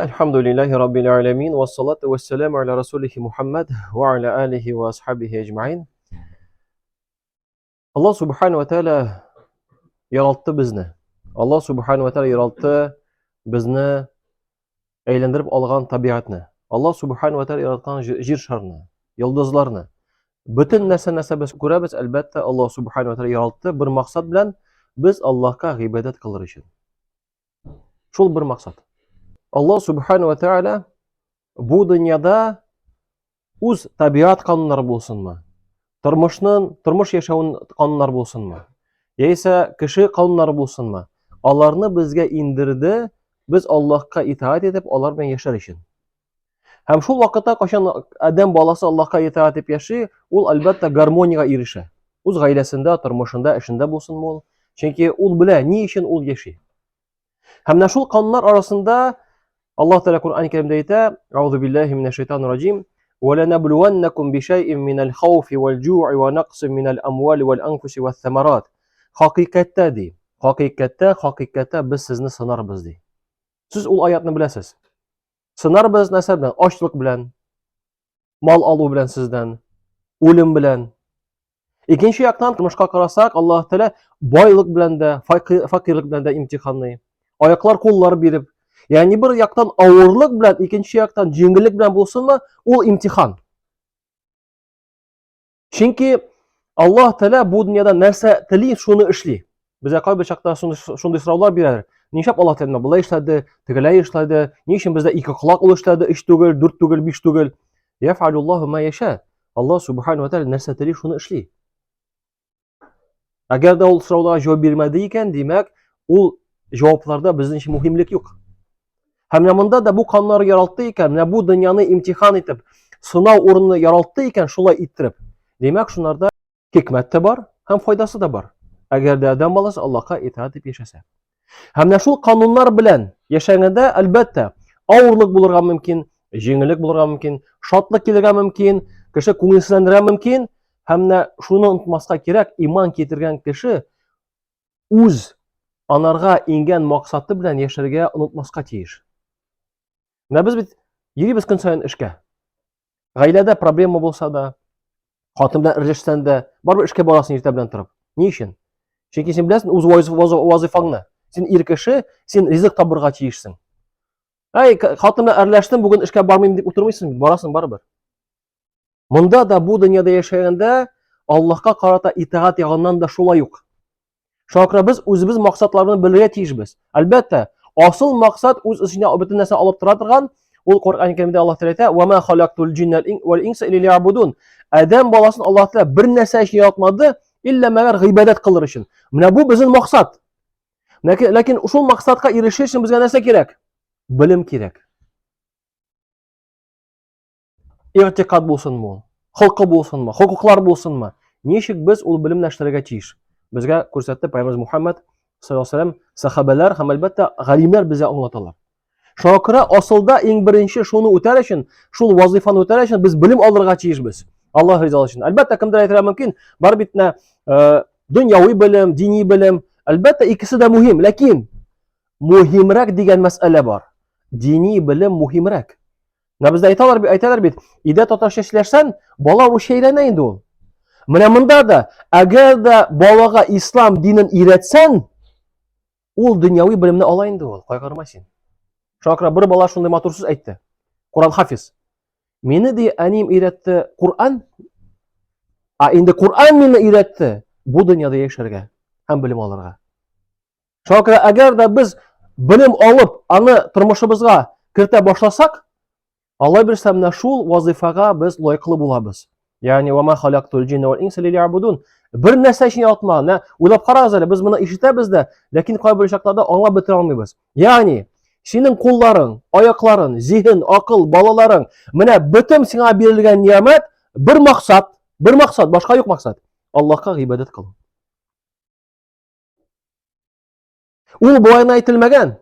Әлхәмдүлилләһи раббил аләмин вассалату вассаламу аля расулихи Мухаммад ва аля алихи ва асхабихи әҗмәин. Аллаһ субхану ва тааля яралтты безне. Аллаһ субхану ва тааля яралтты безне әйләндереп алган табигатьне. Аллаһ субхану ва тааля яраткан җир шарны, йолдызларны. Бөтен нәрсә нәрсә без күрәбез, әлбәттә, Аллаһ субхану ва тааля яралтты бер максат белән без Аллаһка гыйбадәт кылыр өчен. Шул бер максат. Аллаһ субхану ва тааля бу дөньяда үз табиат кануннары булсынмы, тормышның, тормыш яшәүен кануннары булсынмы, яисә кеше кануннары булсынмы, аларны безгә индерде, без Аллаһка итаать итеп, алар белән яшәр өчен. Һәм шул вакытта кайчан адәм баласы Аллаһка итаать итеп яши, ул әлбәттә гармониягә ирешә. Үз гаиләсендә, тормышында, эшендә булсынмы ул. Чөнки ул белә, ни өчен ул яши. Һәм менә шул кануннар арасында Аллаһ Тәгалә Коръән Кәримдә әйтә: "Аузу биллаһи минәш шайтанир раҗим. Ва ланаблуаннакум бишәйин минәл хауфи вал җу'i ва нақсин минәл амвали вал анфуси вас самарат." Хакыйкатьтә ди. Хакыйкатьтә, хакыйкатьтә без сезне сынарбыз ди. Сез ул аятны беләсез. Сынарбыз нәрсә белән? Ачлык белән, мал алу белән сездән, үлем белән. Икенче яктан тормышка карасак, Аллаһ Тәгалә байлык белән дә, факирлык белән дә имтиханлый. Аяклар, куллар биреп. Ягъни бер яктан авырлык белән, икенче яктан җиңеллек белән булсынмы, ул имтихан. Чөнки Аллаһ Тәгалә бу дөньяда нәрсә тели, шуны эшли. Безгә кайбер чакта шундый сораулар бирәләр. Нишләп Аллаһ Тәгалә болай эшләде, тегеләй эшләде? Ни өчен бездә ике колак ул эшләде, өч түгел, дүрт түгел, биш түгел? Яфалуллаһу ма яша. Аллаһ субхану ва тәгалә нәрсә тели, шуны эшли. Әгәр дә ул сорауларга җавап бирмәде икән, димәк, ул җавапларда безнең өчен мөһимлек юк. Һәм менә монда да бу каннар яралтты икән, менә бу дөньяны имтихан итеп, сынау урыны яралтты икән, шулай иттереп. Димәк, шунарда хикмәт тә бар һәм файдасы да бар. Әгәр дә адәм баласы Аллаһка итаать итеп яшәсә. Һәм менә шул кануннар белән яшәгәндә, әлбәттә, авырлык булырга мөмкин, җиңеллек булырга мөмкин, шатлык килергә мөмкин, кеше күңелсезләнергә мөмкин. Һәм менә шуны онытмаска кирәк, иман китергән кеше үз анарга иңгән максаты белән яшәргә онытмаска тиеш. Менә без бит йөрибез көн саен эшкә. Гаиләдә проблема булса да, хатын белән режешсән дә, барыбер эшкә барасың иртә белән торып. Ни өчен? Чөнки син беләсең үз вазыйфаңны. Син ир кеше, син ризык табырга тиешсең. Әй, хатын белән әрләштем, бүген эшкә бармыйм дип утырмыйсың бит, барасың барыбер. Монда да бу дөньяда яшәгәндә Аллаһка карата итагать ягыннан да шулай ук. Шуңа күрә без үзебез максатларны белергә тиешбез. Әлбәттә, асыл максат үз эченә бөтен нәрсә алып тора торган, ул Коръән Кәримдә Аллаһ Тәгалә әйтә: "Ва ма халактул җинна вал инса илля лиябудун." Адәм баласын Аллаһ Тәгалә бер нәрсә өчен яратмады, иллә мәгәр гыйбадәт кылыр өчен. Менә бу безнең максат. Ләкин, ләкин шул максатка ирешер өчен безгә нәрсә кирәк? Белем кирәк. Игътикад булсынмы ул, холкы булсынмы, хокуклар булсынмы? Ничек без ул белемне эшләргә тиеш? Безгә күрсәтте Пәйгамбәребез Мухаммад саллаллаһу алейһи сахабәләр һәм әлбәттә галимнәр безгә аңлаталар. Шуңа күрә асылда иң беренче шуны үтәр өчен, шул вазифаны үтәр өчен без белем алырга тиешбез. Аллаһ ризалыгы өчен. Әлбәттә, кемдер әйтергә мөмкин, бар бит менә э, дөньяви белем, дини белем. Әлбәттә, икесе дә мөһим, ләкин мөһимрәк дигән мәсьәлә бар. Дини белем мөһимрәк. Менә бездә әйтәләр, әйтәләр бит, өйдә татарча сөйләшсәң, бала русча өйрәнә инде ул. Менә монда да, әгәр дә балага ислам динен өйрәтсәң, ул дөньяви белемне ала инде ул, кайгырма син. Шуңа күрә бер бала шундый матур сүз әйтте. Коран хафиз. Мине ди әнием өйрәтте Коран, а инде Коран мине өйрәтте бу дөньяда яшәргә һәм белем алырга. Шуңа күрә әгәр дә без белем алып, аны тормышыбызга кертә башласак, Алла бирсә, менә шул вазифага без лаеклы булабыз. Ягъни ва ма халактул җинна вал инса лиябудун. Бер нәрсә өчен яратмаган. Менә уйлап карагыз әле, без моны ишетәбез дә, ләкин кайбер чакларда аңлап бетерә алмыйбыз. Ягъни синең кулларың, аякларың, зиһен, акыл, балаларың, менә бөтен сиңа бирелгән ниямәт бер максат, бер максат, башка юк максат. Аллаһка гыйбадәт кылу. Ул болай гына әйтелмәгән.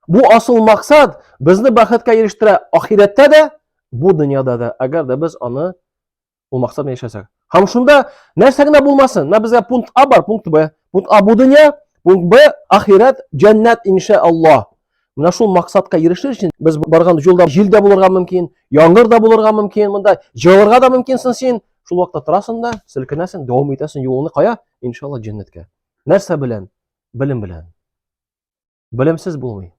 Бу асыл максат безне бәхеткә ирештерә ахирәттә дә, бу дөньяда да, әгәр дә без аны ул максат белән яшәсәк. Һәм шунда нәрсә генә булмасын, менә безгә пункт А бар, пункт Б. Пункт А бу дөнья, пункт Б ахирәт, җәннәт иншааллаһ. Менә шул максатка ирешер өчен без барган юлда җил дә булырга мөмкин, яңгыр да булырга мөмкин, монда җылырга да мөмкинсең син. Шул вакытта торасың да, селкенәсең, дәвам итәсең юлыңны кая? Иншалла җәннәткә. Нәрсә белән? Белем белән. Белемсез булмый.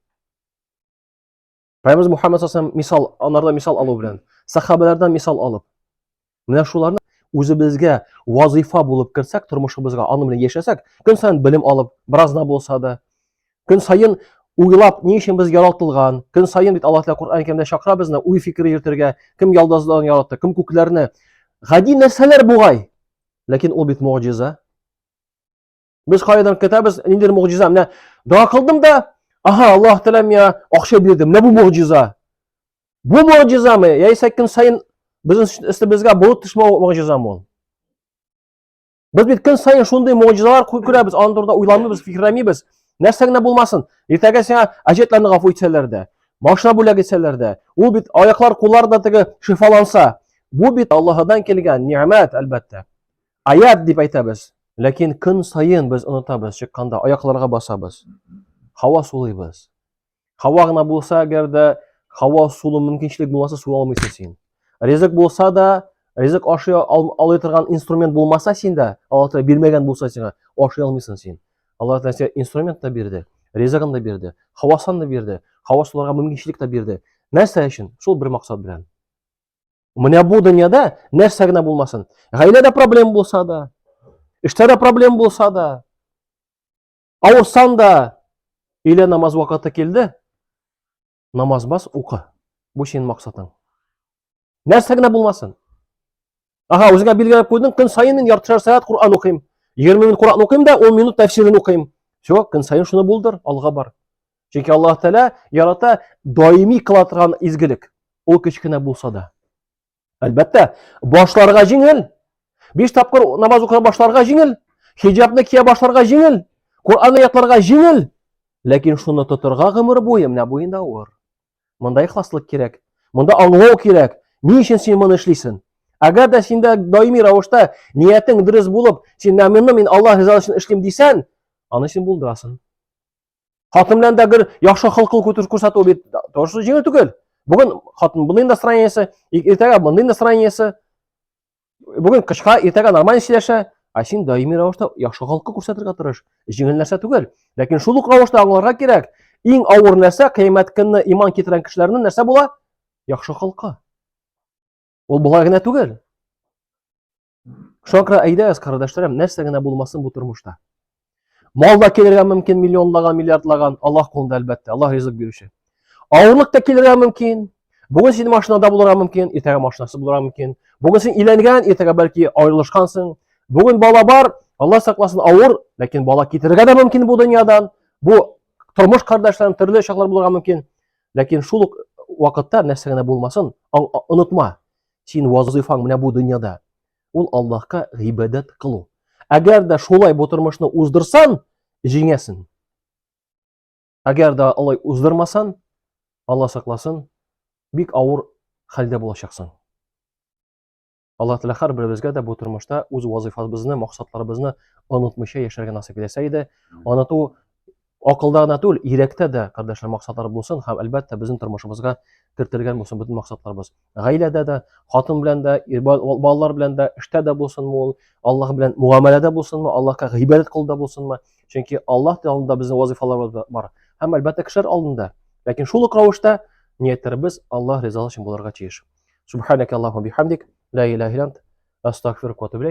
Пәйгамбәребез Мухаммад саллаллаху мисал, анардан мисал алу белән, сахабалардан мисал алып, менә шуларны үзебезгә вазифа булып керсәк, тормышыбызга аның белән яшәсәк, көн саен белем алып, бераз гына булса да, көн саен уйлап, ни өчен без яралтылган, көн саен бит Аллаһ Тәгалә Коръән Кәримдә чакыра безне уй фикере йөртергә, кем йолдызларны яратты, кем күкләрне. Гади нәрсәләр бугай, ләкин ул бит могҗиза. Без кайдан көтәбез, ниндидер могҗиза. Менә дога кылдым да, аһа, Аллаһ Тәгалә миңа акча бирде. Менә бу могҗиза. Бу могҗизамы? Яисә көн саен безнең өстебезгә болыт төшмәү могҗизамы ул? Без бит көн саен шундый могҗизалар күрәбез, аның турында уйланмыйбыз, фикерләмибез. Нәрсә генә булмасын, иртәгә сиңа әҗәтләрне гафу итсәләр дә, машина бүләк итсәләр дә, ул бит аяклар, куллар да теге шифаланса, бу бит Аллаһыдан килгән ни'мәт, әлбәттә. Аят дип әйтәбез. Ләкин көн саен без онытабыз, чыкканда аякларга басабыз. Һава сулыйбыз. Һава гына булса, әгәр дә һава сулу мөмкинчелек булмаса, сулый алмыйсың син. Ризык булса да, ризык ашый алый торган инструмент булмаса синдә, Аллаһ Тәгалә бирмәгән булса сиңа, ашый алмыйсың син. Аллаһ Тәгалә сиңа инструмент та бирде, ризыгын да бирде, һавасын да бирде, һава суларга мөмкинчелек тә бирде. Нәрсә өчен? Шул бер максат белән. Менә бу дөньяда нәрсә генә булмасын. Гаиләдә проблем булса да, эштә дә проблем булса да, авырсаң да, өйлә намаз вакыты килде, намаз бас, укы. Бу синең максатың. Нәрсә генә булмасын. Ага, үзеңә билгеләп куйдың, көн саен мин яртышар сәгать Коръән укыйм. 20 минут Коръән укыйм да, 10 минут тәфсирен укыйм. Все, көн саен шуны булдыр, алга бар. Чөнки Аллаһ Тәгалә ярата даими кыла торган изгелек. Ул кечкенә булса да. Әлбәттә, башларга җиңел. Биш тапкыр намаз укый башларга җиңел. Хиҗабны кия башларга җиңел. Коръәнне ятларга җиңел. Ләкин шуны тотырга гомер буе менә бу инде авыр. Монда ихласлык кирәк. Монда аңлау кирәк. Ни өчен син моны эшлисең? Әгәр дә синдә даими рәвештә ниятең дөрес булып, син моны мин Аллаһ ризалыгы өчен эшлим дисән, аны син булдырасың. Хатын белән дә бер яхшы холкыл күрсәтү бит тоже җиңел түгел. Бүген хатын мондый настроениесе, иртәгә мондый настроениесе. Бүген кычка, иртәгә нормаль сөйләшә, ә син даими рәвештә яхшы холкы күрсәтергә тырыш. Җиңел нәрсә түгел. Ләкин шул ук рәвештә аңларга кирәк. Иң авыр нәрсә кыямәт көнне иман китергән кешеләрнең нәрсә була? Яхшы холкы. Ул болай гына түгел. Шуңа күрә әйдәгез, кардәшләрем, нәрсә генә булмасын бу тормышта. Мал да килергә мөмкин, миллионлаган, миллиардлаган, Аллаһ кулында әлбәттә, Аллаһ ризык бирүче. Авырлык та килергә мөмкин. Бүген син машинада булырга мөмкин, иртәгә машинасыз булырга мөмкин. Бүген син өйләнгән, иртәгә бәлки аерылышкансың. Бүген бала бар, Аллаһ сакласын, авыр, ләкин бала китерергә дә мөмкин бу дөньядан. Бу тормыш кардәшләрем төрле чаклар булырга мөмкин. Ләкин шул ук вакытта нәрсә генә булмасын, онытма. Син вазыйфаң менә бу дөньяда. Ул Аллаһка гыйбадәт кылу. Әгәр дә шулай бу тормышны уздырсан, җиңәсең. Әгәр дә алай уздырмасан, Алла сакласын, бик авыр хәлдә булачаксың. Аллаһ Тәгалә һәрберебезгә дә бу тормышта үз вазыйфабызны, максатларыбызны онытмыйча яшәргә насыйп итсә иде. Оныту акылда гына түгел, йөрәктә дә, кардәшләр, максатлар булсын һәм әлбәттә безнең тормышыбызга кертелгән булсын бөтен максатларыбыз. Гаиләдә дә, хатын белән дә, балалар белән дә, эштә дә булсынмы ул, Аллаһ белән муамәләдә булсынмы, Аллаһка гыйбадәт кылуда булсынмы? Чөнки Аллаһ алдында безнең вазифаларыбыз бар. Һәм әлбәттә кешеләр алдында. Ләкин шул ук рәвештә ниятләребез Аллаһ ризалыгы өчен булырга тиеш. Субханaka Аллаһумма бихамдик, ла илаһа илля ант, астагфирука ва атубу иләйк.